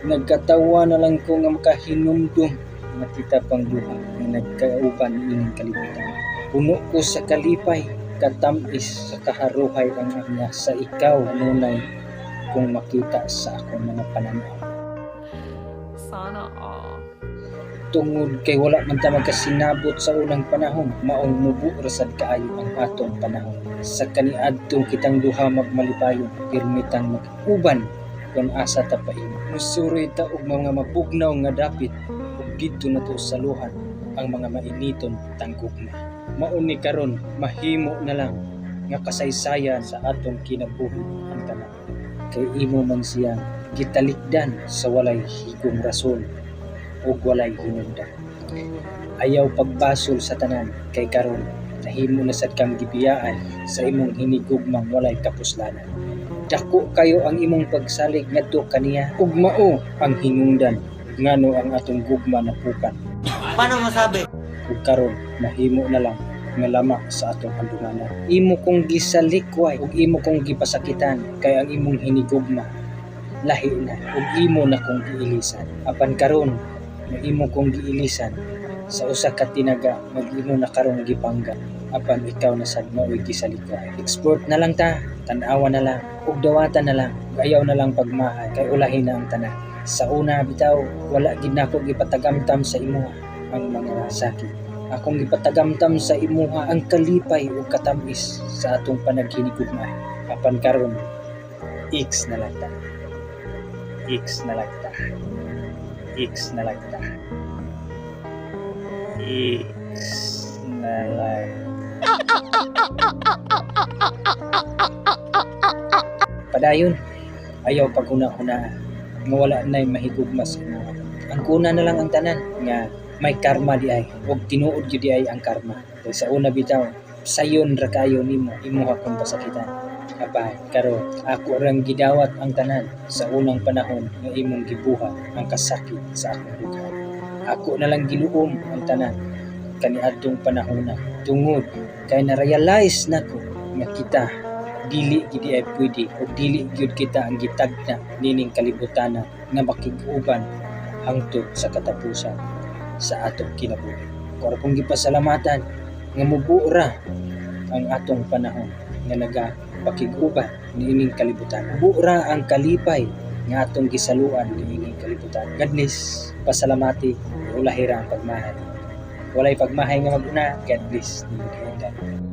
Nagkatawa na lang ko nga makahinumdum nga kita pang duha nga nagkauban ining kalibutan. Puno ko sa kalipay, katamis sa kaharuhay ang nga sa ikaw anunay kong makita sa akong mga pananaw. Sana all. Tungod kay wala man ta magkasinabot sa unang panahon, maong mubo ra sad kaayo ang atong panahon. Sa kaniadtong kitang duha magmalipayon, pirmitang mag-uban kung asa ta paingon. Musuroy ta og mga mabugnaw nga dapit ug didto nato saluhan ang mga mainiton tang gugma. Mao ni karon mahimo na lang nga kasaysayan sa atong kinabuhi ang tanan. Kay imo man siyang gitalikdan sa walay higong rason ug walay hinungdan. Ayaw pagbasol sa tanan kay karon nahimo na sad kang gibiyaan sa imong hinigugmang walay kapuslanan. Dako kayo ang imong pagsalig ngadto kaniya ug mao ang hinungdan ngano ang atong gugma napukan. Paano masabi? Ug karon mahimo na lang nga lama sa atong andunganan. Imo kong gisalikway ug imo kong gipasakitan kay ang imong hinigugma lahi na ug imo na kong giilisan. Apan karon nga imo kong giilisan sa usa ka tinaga mag imo na karong gipangga, apan ikaw na sad mao'y gisalikway. Export na lang ta, tan-awa na lang ug dawatan na lang, ug ayaw na lang pagmahay kay ulahin na ang tanan. Sa una bitaw wala gid nako gipatagamtam sa imuha ang mga sakit. Akong gipatagamtam sa imuha ang kalipay ug katamis sa atong panaghinigugma. Apan karon X na lang ta. X na lang ta. X na lang ta. X na lang. Padayon, ayaw paghuna-huna nga wala na'y mahigugma sa imuha. Ang kuna na lang ang tanan nga may karma di ay ug tinuod gyud di ay ang karma. Kay sa una bitaw, sayon ra kayo nimo imuha kong pasakitan. Apan karon ako rang gidawat ang tanan sa unang panahon nga imong gibuhat ang kasakit sa akong dughan. Ako na lang giluom ang tanan kaniadtong panahona tungod kay na-realize nako nga kita dili gid ay pwede o dili gyud kita ang gitagna nining kalibutana nga makig-uban hangtod sa katapusan sa atong kinabuhi. Kung kong gipasalamatan nga mubuo ra ang atong panahon nga nagapakig-uban niining kalibutan. Mubuo ra ang kalipay nga atong gisaluan niining kalibutan. God bless. Pasalamati, ulahi ra ang pagmahay. Walay pagmahay nga mag-una. God bless. Ninyo.